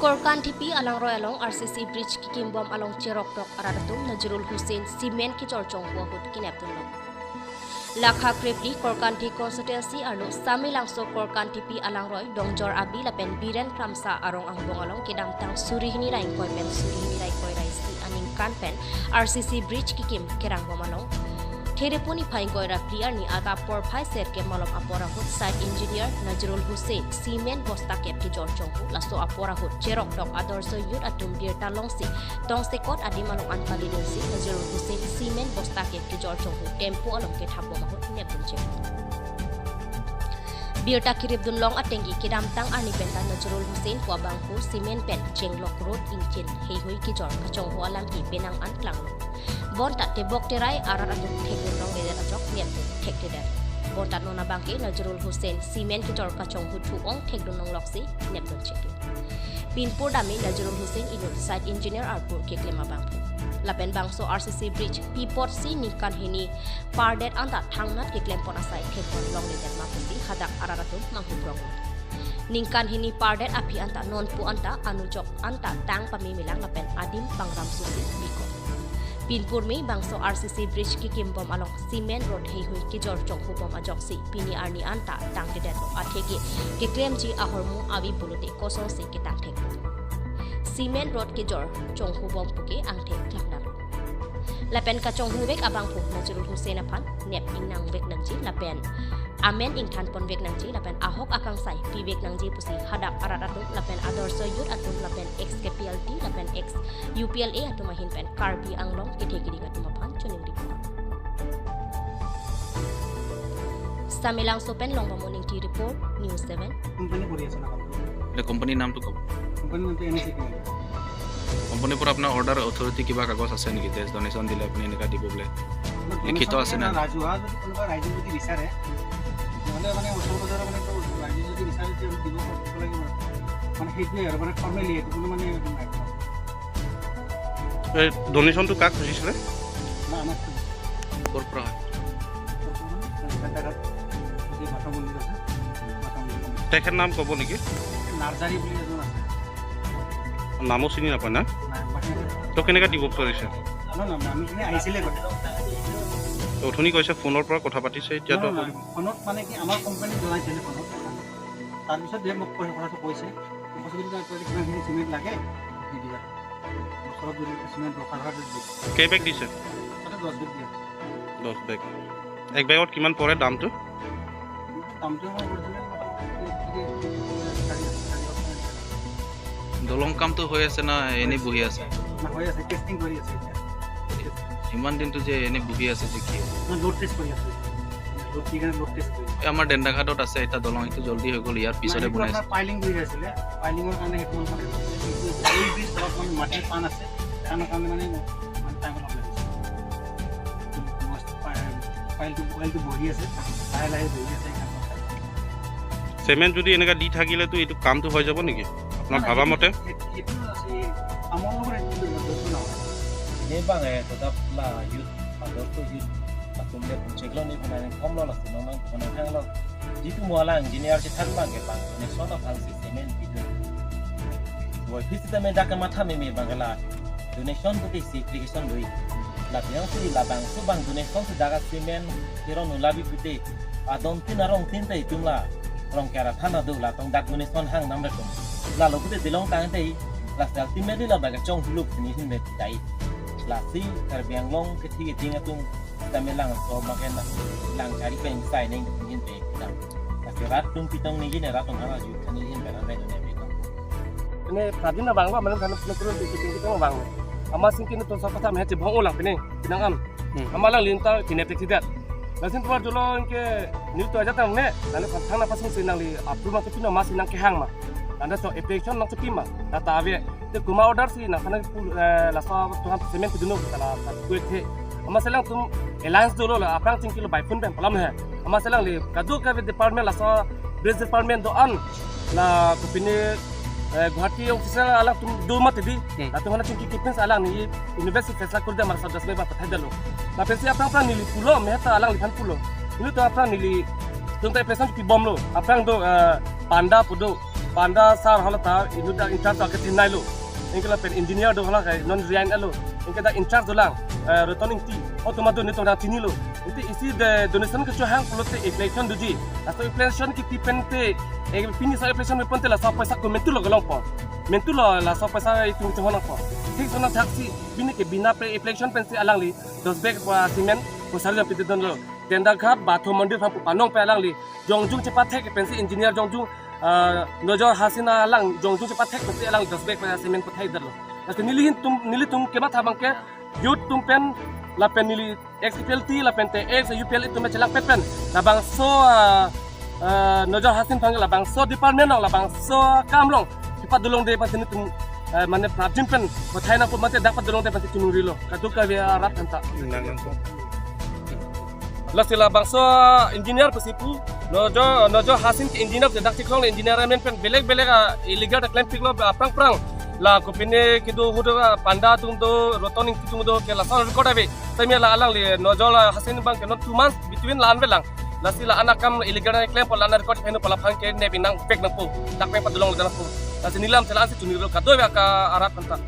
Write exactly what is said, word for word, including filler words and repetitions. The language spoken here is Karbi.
Korkanthi P. Alangroi along R C C bridge kekim bom along cherok tok arat atum Nazrul Hussain cement kejor chonghu ahut kenep dunlo. Lakha krepli Korkanthi constituency arlo Samelangso Korkanthi P. Alangroi, Dongjor Abi lapen Biren Kramsa arong angbong along kedamtang suri hini ra ingkoi pen suri hini ra ingkoi ra isi aningkan pen R C C bridge kekim kerang bom along Therepon niphai ingkoi ra phli arni adap porphai serkep malom apor ahut site engineer Nazrul Hussain cement bosta kep kejor chonghu, laso apor ahut cherok tok Adorsho Youth atum birta longsi tongsekot adim along an pali dunsi Nazrul Hussain cement bosta kep kejor chonghu tempo along kethap bom ahut nepdun chek. Birta kerip dunlong atenggi kedamtang arni penta Nazrul Hussain pu abangphu cement pen chenglok road ingchin heihui kejor kachonghu alam ke penang an klanglo. Bonta tebok terai arat atum thekdun longledet ajok nepdun thekthedet. Bonta non abangke Nazrul Hussain cement kejor kachonghu thu-ong thekdun longloksi nepdun chek. Pinpur dami Nazrul Hussain inut site engineer arpur keklem abangphu. Lapen bangso R C C bridge pi apotsi ningkan hini pardet anta thangnat keklem pon asai thekpon longledet ma pusi hadak arat atum manghuprong. Ningkan hini pardet aphi anta nonpu anta anujok anta tang pame melang lapen adim pangram susi bikok. Pinpur me bangso R C C bridge kekim bom along cement road heihui kejor chonghu bom ajoksi pini arni anta tangtedetlo, atheke keklemji ahormu ave pulote kosonsi ketang thek. Cement road kejor chonghu bom puke angthek klaknang. Lapen kachonghu vek abangphu Nazrul Hussain aphan nep ingnang vek nangji lapen amen ingthan pon vek nangji lapen ahok akangsai pi vek nangji pusi hadak arat atum lapen Adorsho Youth atum lapen ex K P L T lapen ex U P L A atum ahin pen Karbi Anglong kethe keding atum aphan choningri pon. Samelangso pen Longbom Ingti report, News seven. Company কৰি আছে ন কামটো? এতিয়া কোম্পানীৰ নামটো কওক। কোম্পানীৰ নামটো এন এ চি পি। কোম্পানীৰ পৰা আপোনাৰ অৰ্ডাৰ অথৰিটি কিবা কাগজ আছে নেকি যে ডনেশ্যন দিলে আপুনি এনেকুৱা দিব বোলে? লিখিত আছে নে? ৰাজহুৱা যদি কোনোবা ৰাইজে যদি বিচাৰে, তেতিয়াহ'লে মানে ওচৰ পাজৰৰ মানে তো ৰাইজে যদি বিচাৰে, তেতিয়া আমি দিব, দিব লাগিব। মানে সেইটোৱে আৰু, মানে ফৰ্মেলি এইটো কোনো মানে এইটো নাই। এই ডনেশ্যনটো কাক খুজিছিলে? না, আমাক খুজিছিলে। ক'ৰ পৰা হয়? ক'ৰ পৰা মানে? এই ঘাটাঘাট, এই মাথা মন্দিৰ আছে, মাথা মন্দিৰ। তেখেত নাম ক'ব নেকি? নাৰ্জাৰী বুলি এজন আছে। নামো চিনি নাপায় না? নাই, বাহিৰা। তো কেনেকৈ দিব বিচাৰিছে? নহয়, নহয়, মানুহখিনি আহিছিলে আগতে। তো অথনি কৈছে ফোনৰ পৰা কথা পাতিছে, এতিয়াতো নহয়, নহয়, ফোনত মানে কি আমাৰ কোম্পানীত জনাইছিলে ফোনত। তাৰপিছত যে মোক কৈ-, কথাটো কৈছে, কৈছে বুলি কয়, "তই কিমানখিনি চিমেণ্ট লাগে, দি দিবা।" ওচৰত যদি চিমেণ্ট দৰকাৰ হয়, দি দিবা। কেই বেগ দিছে? তাতে দহ বেগ দিয়া। দহ বেগ। এক বেগত কিমান পৰে দামটো? দামটো আমাৰ অৰিজিনেল চাৰি, চাৰি হাজাৰ। দলং কামটো হৈ আছে না এনেই বহি আছে? না, হৈ আছে, টেষ্টিং কৰি আছে এতিয়া। ইমান দিনটো যে এনেই বহি আছে যে কিয়? না, লোড টেষ্ট কৰি আছে। লোড কি কাৰণে লোড টেষ্ট কৰি আছে। এই আমাৰ ডেন্দাঘাটত আছে এটা দলং, এইটো জল্দি হৈ গ'ল, ইয়াৰ পিছতে নাই, এইটো বনাইছে। আপোনাৰ পাইলিং ব্ৰিজ আছিলে, পাইলিঙৰ কাৰণে সেইটো মানে, এই ব্ৰিজ অলপ মানে মাটিৰ পাণ আছে, পাণৰ কাৰণে মানে, মানে টাইম অলপ লাগিছে। পাইলটো, পাইলটো বহি আছে, লাহে লাহে বহি আছে, সেইকাৰণে। চিমেণ্ট যদি এনেকা দি থাকিলেতো এইটো কামটো হৈ যাব নেকি আপোনাৰ ভাবা মতে? এইটো, এইটো আছে, আমাৰ লগত একো জড়িত নহয়। Ini bang eh, tetap lah youth, atau tuh youth, atau dia pun ceklon ni pernah yang komlo lah, memang pernah yang lo. Jitu mualang, jini arti than bang eh bang, ini sono bang si cement gitu. Buat visi temen dak ke matha meme bang lah. Donation putih si application doi. Lapiang si labang subang donation si daga cement, iron ulabi putih. Adon tin arong tin te itum la. Rong kara thana do la tong dak donation hang nam retum. Lalo putih dilong tang te. Last ultimately la baga chong huluk sini hin be tai. Lasi Karbi Anglong kethi keting atum Samelangso makan lang cari peng sai neng hin be tam. Lasi rat tum pitong ni hin rat tum hana ju thani hin be ran be ne be tam. Ini tadi na bang ba, malam tadi na turun di syuting kita bang. Ama singkin itu sapa tak mehati bong ulang pini, pinang am. Hmm. Ama lang linta kine pe tidak. Lasin tuar jolo ke nil tu aja tam ne, dan thang na pasung sinang li approve ma kepino ma sinang kehang ma. Dan so application nang sepi ma, data ave. Te kuma order si na kana pul, eh, laso tuhan cement tu dunu kala kuet he. Ama selang tum alliance dolo la aphrang chingki lo by phone pen palam he. Ama selang le kadu ka department laso bridge department do-an la kopine, eh, Guwahati official alang tum do mati di. Hmm. Latum hana chingki kipin alang ni university fesa kurde amar sabdas me ba pathai dalo. Lapensi aphrang aphrang neli pulo, mehta alang liphan pulo. Neli to aphrang neli tum ta application pi bomlo. Aphrang do, eh, panda pu do. Panda sir hala ta inut dak in charge ke thin nai lo. Anke lapen engineer do hala ke non resign lo. Anke dak in charge dolang, eh, Roton Ingti. O tuma do netum nangchinilo. Iti isi de donation kechohang pulote application doji. Laso application kiti pen te, eh, pini sa application pen te laso paisa ko mentu lo kelong po. Mentu lo laso paisa itum chohang po. Thik sona thaksi pini ke bina application pensi alangli dos bag pa cement ko sari jam piti don lo. Tendaghat Bathom Mandir aphan pu panong pen alangli jongjung chepathek pensi engineer jongjung, ah, Nojol Hasin alang jongjung chepathek pensi alang dos bag pa cement pathai detlo. Lasi neli hin tum, nelitum kematha abang ke youth atum pen lapen neli ex P L T lapen te ex U P L A atum chelang pet pen labangso, ah, ah, Nojol Hasin aphan labangso department along labangso akam along chepadolongde pensi nelitum, eh, mane prapjin pen pathai nangpo mate dak padolongde pensi chiningri lo. Kadokave arat aphanta. Lasi labangso engineer pensi pu, Nojol, Nojol Hasin ke engineer pensi dak chiklong engineer amen pen belek belek, ah, illegal ta klempiklo, ah, aphrang aphrang. La kopine kedo ahut, ah, Panda atum do, Roton Ingti atum do ke lason record ave. Tame la alangli Nojol, ah, Hasin abang ke non two months between la-an avelang. Lasi la-an akam illegal ta klem po, la-an record pen po, laphan ke ne binang back nangpo. Dak pen padolong nangpo. Lasi nelitum chelang si chiningri lo kadokave arat aphanta.